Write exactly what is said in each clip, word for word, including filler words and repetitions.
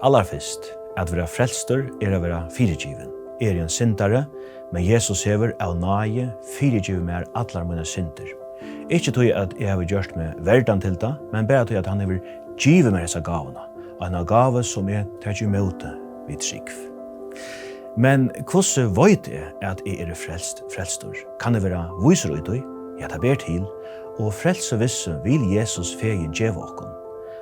Allarfyrst, at vera frelstur er at vera fyrigivin. Eg eri ein syndari, men Jesus hevur av náði fyrigivið mær allar mínar syndir. Ikki tí, at eg havi gjørt meg verdan til tað, men bara tí, at hann hevur givið mær hesa gávuna, eina gávu, sum eg taki ímóti við trúgv. Men hvussu veit eg, at eg eri frelst, frelstur? Kann eg vera vísur í tí? Ja, tað ber til. Og frelsuvissu vil Jesus fegin geva okkum.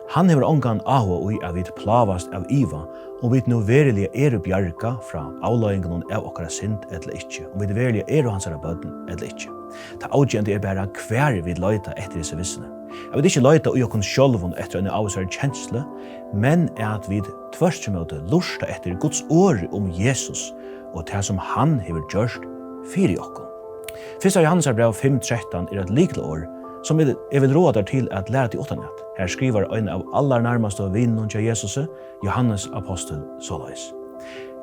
Hann hevur ongan áhuga í, at vit plágast av iva, um vit nú veruliga eru bjargað frá avleiðingunum av okkara synd ella ikki, um vit veruliga eru hansara børn ella ikki. Tað avgerandi er bara, hvar vit leita eftir hesi vissuni. At vit ikki leita í okkum sjálvum eftir eini ávísari kenslu, men at vit tvørturímóti lurta eftir Guds orði um Jesus og tað, sum hann hevur gjørt fyri okkum. Fyrsta Jóhannesarbræv fimm trettan er eitt lykilorð, sum eg, eg vil ráða tær til at læra teg uttanat. Her skrivar ein av allarnærmastu vinunum hjá Jesusi, Jóhannes apostul, soleiðis: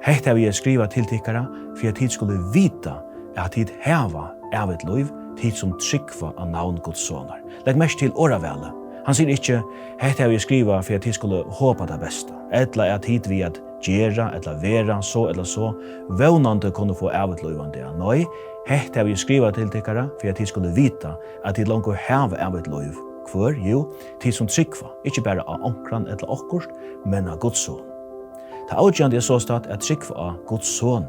Hetta havi eg skrivað til tykkara, fyri at tit skulu vita, at tit hava ævigt lív, tit sum trúgva á navn Guds sonar. Legg merki til orðavalið. Hann sigur ikki: Hetta havi eg skrivað, fyri at tit skulu hopa tað besta, ella at tit við at gera ella vera so ella so, vónandi kunnu fáa ævigt lív ein dag. Nei, hetta havi eg skrivað til tykkara, fyri at tit skulu vita, at tit longu hava ævigt lív. Hvør? Jú, tit sum trúgva, ikki bara á onkran ella okkurt, men á Guds son. Tað avgerandi er sostatt at trúgva á Guds son.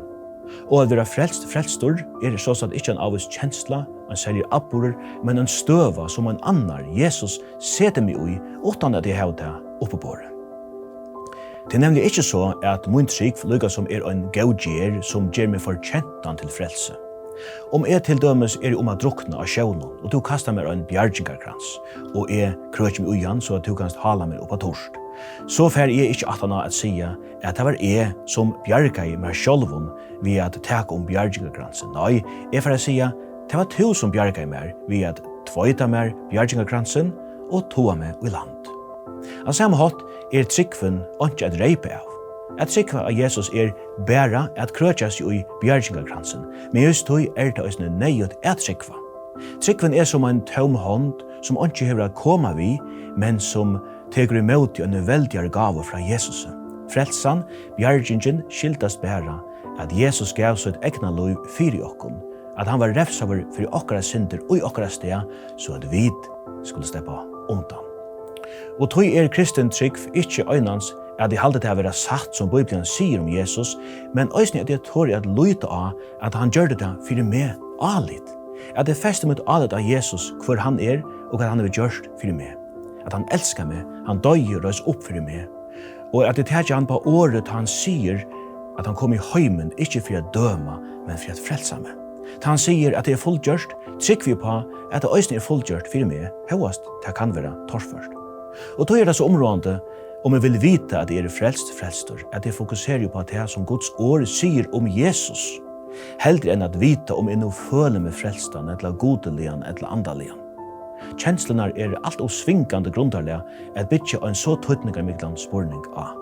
Og at vera frelst, frelstur, er sostatt ikki ein ávís kensla, ein serligur atburður, men ein støða, sum ein annar, Jesus, setir meg í, uttan at eg havi tað uppiborið. Tað er nemliga ikki so, at mín trúgv líkasum er ein góð gerð, sum ger meg fortjentan til frelsi. Um eg til dømis eri um at drukna á sjónum, og tú kastar mær ein bjargingarkrans, og eg krøki meg í hann, so at tú kanst hála meg upp á turt, so fari eg ikki aftan á at siga, at tað var eg, sum bjargaði mær sjálvum við at taka um bjargingarkransin. Nei, eg fari at siga, tað var tú, sum bjargaði mær við at tveita mær bjargingarkransin og toga meg í land. Á sama hátt er trúgvin einki at reypa av. At trúgva á Jesus er bara at krøkja seg í bjargingarkransin, men júst tí er tað eisini neyðugt at trúgva. Trúgvin er sum ein tóm hond, sum einki hevur at koma við, men sum tekur ímóti eini veldigari gávu frá Jesusi. Frelsan, bjargingin, skyldast bara, at Jesus gav sítt egna lív fyri okkum, at hann var revsaður fyri okkara syndir í okkara stað, so at vit skulu sleppa undan. Og tí er kristin trúgv ikki einans, at eg haldi tað at vera satt, sum Bíblian sigur um Jesus, men eisini, at eg tori at líta á, at hann gjørdi tað fyri meg. Álit. At eg festi mítt álit á Jesus, hvør hann er, og hvat hann hevur gjørt fyri meg. At hann elskar meg, hann doyði og reis upp fyri meg. Og at eg taki hann upp á orðið, tá hann sigur, at hann kom í heimin, ikki fyri at døma, men fyri at frelsa meg. Tá hann sigur, at tað er fullgjørt, trúgvi eg upp á, at tað eisini er fullgjørt fyri meg, hóast tað kann vera torført. Og tí er tað so umráðandi, um eg vil vita, at eg eri frelst, frelstur, at eg fokuseri upp á tað, sum Guds orð sigur um Jesus, heldur enn at vita, um eg nú føli meg frelstan, ella gudiligan, ella andaligan. Kenslurnar eru alt ov svingandi grundarlag at byggja ein so týdningarmiklan spurning á.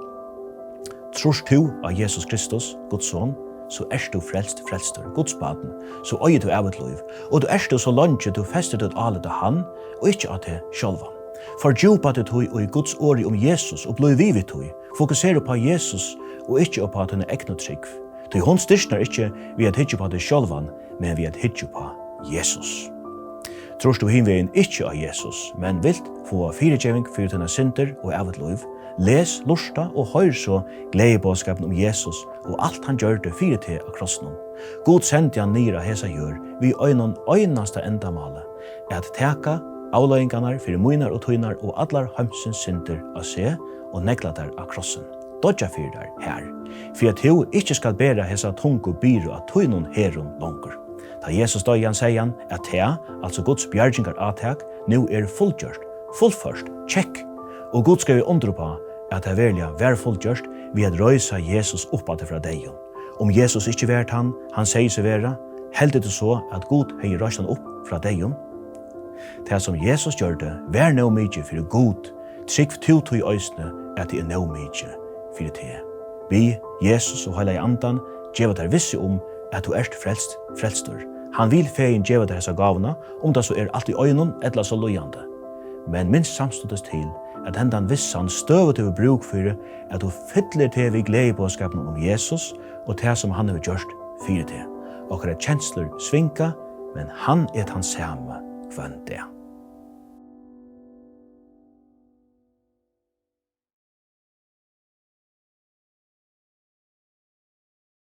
Trýrt tú á Jesus Kristus, Guds Son, so ert tú frelst, frelstur, Guds barn, so eigur tú ævigt lív, og tú ert tú, so leingi tú festir títt álit á hann og ikki á teg sjálvan. Fordjúpa teg tí í Guds orði um Jesus og blív við við tí. Fokusera upp á Jesus og ikki upp á tína egnu trúgv. Tí hon styrknar ikki við at hyggja upp á teg sjálvan, men við at hyggja upp á Jesus. Trýrt tú hinvegin ikki á Jesus, men vilt fáa fyrigeving fyri tínar syndir og ævigt lív, les, lurta og hoyr so gleðiboðskapin um Jesus og alt hann gjørdi fyri teg á krossinum. Gud sendi hann niður á hesa jørð við einum einasta endamáli, at taka avleiðingarnar fyri mínar og tínar og allar heimsins syndir á seg og negla tær á krossin. Doyggja fyri tær har, fyri at tú ikki skal bera hesa tungu byrðu á tínum herðum longur. Tá Jesus doyði, hann segði hann, at tað, altso Guds bjargingarátak, nú er fullgjørt, fullført, check. Og Gud skrivaði undir upp á, at tað veruliga var fullgjørt, við at reisa Jesus upp aftur frá deyðum. Um Jesus ikki var tann, hann segði seg vera, heldur tú so, at Gud hevði reist hann upp frá deyðum? Tað, sum Jesus gjørdi, var nóg mikið fyri Gud. Trúgv tú tí eisini, at tað er nóg mikið fyri teg. Bið Jesus og Heilaga Andan geva tær vissu um, at tú ert frelst, frelstur. Hann vil fegin geva tær hesa gávuna, um tað so er alt í einum ella so líðandi. Men minst samstundis til, at hendan vissan støðugt hevur brúk fyri, at tú fyllir teg við gleðiboðskapinum um Jesus og tað, sum hann hevur gjørt fyri teg. Okkara kenslur svinga, men hann er tann sami hvønn dag.